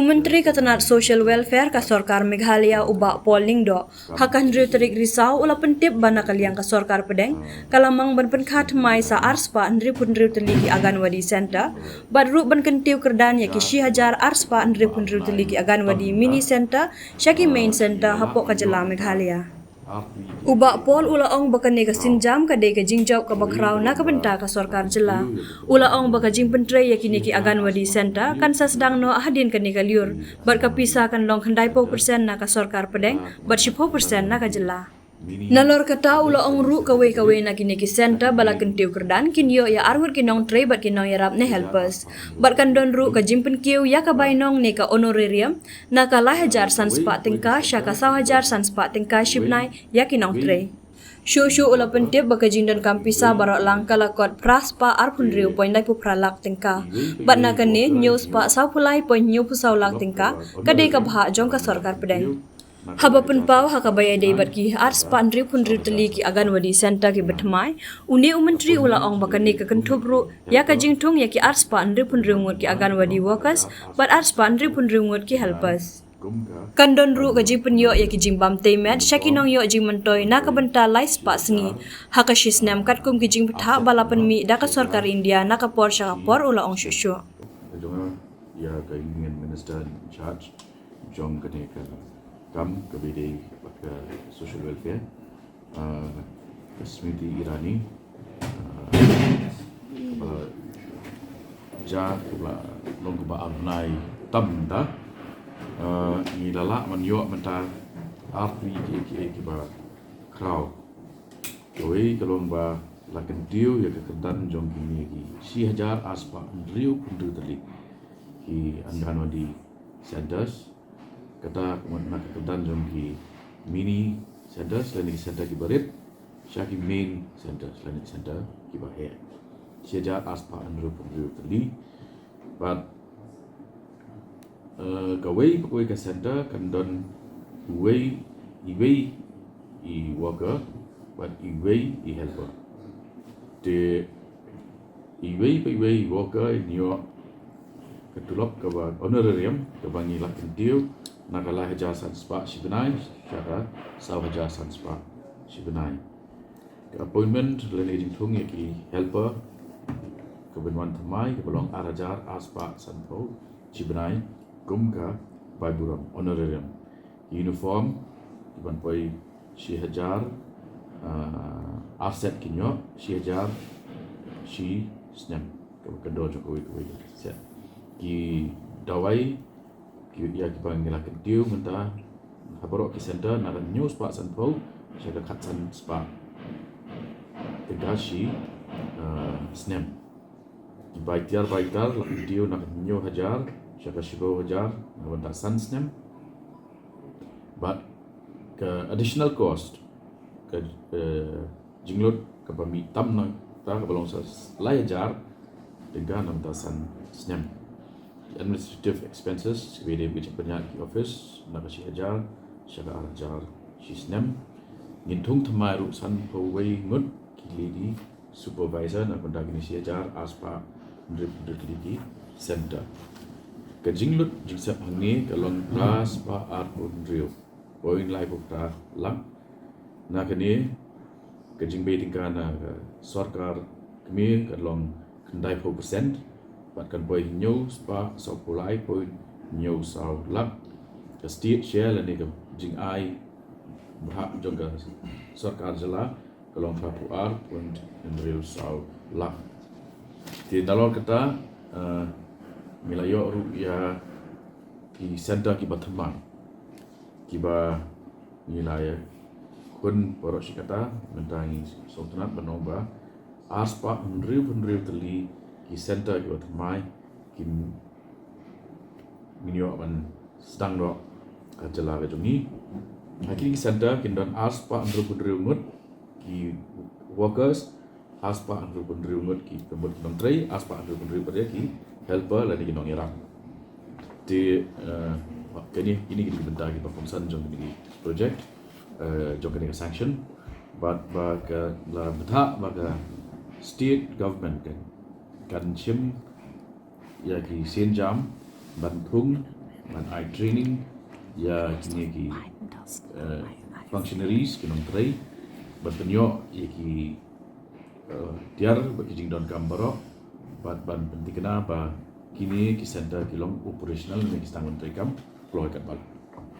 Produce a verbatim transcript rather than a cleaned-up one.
Myntri ka tnat Social Welfare ka sorkar Meghalaya u Bah Paul Lyngdoh, ha ka hynriew tarik Risaw u la pyntip ba na ka liang ka sorkar pdeng ka la mang ban pynkha thymmai sa arspah hynriewphew hynriew tylli ki Anganwadi Centre bad ruh ban kyntiew kyrdan ïa ki shi hajar arspah hynriewphew hynriew tylli ki Anganwadi Mini Centre sha ki Main Centre hapoh ka jylla Meghalaya. U Bah Paul u la ong ba kane ka sienjam ka dei ka jingjop kaba khraw na ka bynta ka sorkar jylla. U la ong ba ka jingpyntrei ïa kine ki Anganwadi Centre kan sa sdang noh hadien kane ka lyiur bad ka pisa kan long khyndaiphew percent na ka sorkar pdeng bad shiphew percent na ka jylla. Nalor kata u la ong ruh kawei kawei na kine ki centre ba la kyntiew kyrdan kin ïoh ïa arngut ki nongtrei bad ki nongïarap ne helpers. Bad kan don ruh ka jingpynkiew ïa ka bainong ne ka honorarium na ka lai hajar san spah tyngka sha ka saw hajar san spah tyngka shi bnai ïa ki nongtrei. Shuh shuh u la pyntip ba ka jingdonkam pisa baroh lang ka la kot phra spah arphew hynriew point laiphew phra lak tyngka bad na kane hynñiew spah sawphew lai point hynñiewphew saw lak tyngka ka dei ka bhah jong ka sorkar pdeng. Haba pynpaw ha kaba ïadei bad ki arspah hynriewphew hynriew tylli ki Anganwadi Centre kiba thymmai, une u myntri u la ong ba kane ka kynthup ruh ïa ka jingthung ïa ki arspah hynriewphew hynriew ngut ki Anganwadi workers bad arspah hynriewphew hynriew ngut ki helpers. Kan don ruh ka jingpynïoh ïa ki jingbam tei met sha ki nongïoh jingmyntoi na ka bynta lai spah sngi ha ka shi snem katkum ki jingbthah ba la pynmih da ka sorkar India na ka por sha ka por, u la ong shuh shuh. Ka jong nga ïa ka Union Minister in charge jong kane ka kam kaba ïadei bad ka social welfare, ah, ka Smriti Irani, ah, kaba la jia, kaba la long kaba ar bnai tam mynta. Ah, ngi la lah ban ïoh mynta arphew kiei kiei kiba khraw. Kawei ka long ba la kyntiew ïa ka kyrdan jong kine ki shi hajar arspah hynriewphew hynriew tylli ki Anganwadi centres. Kata ka mut na ka kyrdan jong ki mini centres lane ki centre kiba rit sha ki main centres lane ki centre kiba heh. Shi hajar arspah hynriewphew hynriew tylli. Bad, eh, kawei pa kawei ka centre kan don uwei, iwei i worker bad iwei i helper. Te iwei pa iwei i worker in ïoh ka tulop kaba honorarium kaba ngi la kyntiew na ka lai hajar san spah shi bnai sha ka saw hajar san spah shi bnai. Ka appointment lane jingthung ïa ki helper ka ban wan thymmai kaba long ar hajar arspah sanphew shi bnai kum ka bai burom, honorarium. Uniform ki ban poi shi hajar, ah, ar set ki ïoh, shi hajar shi snem kaba kyndoh jong kawei kawei ka set. Ki dawai ki ïa kiba ngi la kyntiew mynta ha baroh ki centre na ka hynñiew spah sanphew sha ka khatsan spah tyngka shi, eh, snem. Ki bai tiar bai tar la kyntiew na ka hynñiew hajar sha ka shiphew hajar na ka bynta san snem. Bad ka additional cost ka, eh, jinglut kaba mih tam na kata kaba long sa lai hajar tyngka na ka bynta san snem. Administrative expenses kiba ïadei bad ka jingpynïaid ki office na ka shi hajar sha ka ar hajar shi snem. Ngin thung thymmai ruh sanphew wei ngut ki lady supervisor na ka bynta kine shi hajar arspah hynriewphew hynriew tylli ki centre. Ka jinglut jingsep hangne ka long phra spah arphew hynriew point laiphew phra lak. Na kane ka jingbei tyngka na ka sorkar kmie ka long khyndaiphew percent bad kan poi hynñiew spah sawphew lai point hynñiew saw lak. Ka state share lane ka jingai bhah jong ka sorkar jylla ka long phraphew ar point hynriew saw lak. Te nalor kata, eh, ngi la ïoh ruh ïa ki centre kiba thymmai kiba ngi la ïakhun baroh shi katta. Mynta ngi sngewtynnat ban ong ba arspah hynriewphew hynriew tylli ki centre kiba thymmai ki ngin ïoh ban sdang noh ha jylla ka jong ngi. Ha kine ki centre kin don arspah hynriewphew hynriew ngut ki workers, arspah hynriewphew hynriew ngut ki kynbud nongtrei, arspah hynriewphew hynriew pat ki helper lane ki nongïarap. Te, eh, kine, kine ki dei ki bynta kiba kongsan jong kine ki project, eh, jong kane ka sanction. Bad ba ka la bthah ba ka state government kan, kan shim ïa ki sienjam ban thung ban ai training ïa kine ki, eh, functionaries, ki nongtrei, ban pynïoh ïa ki, eh, tiar bad ki jingdonkam baroh, bad ban pyntikna ba kine ki center ki long operational ne ki sdang ban treikam kloi katba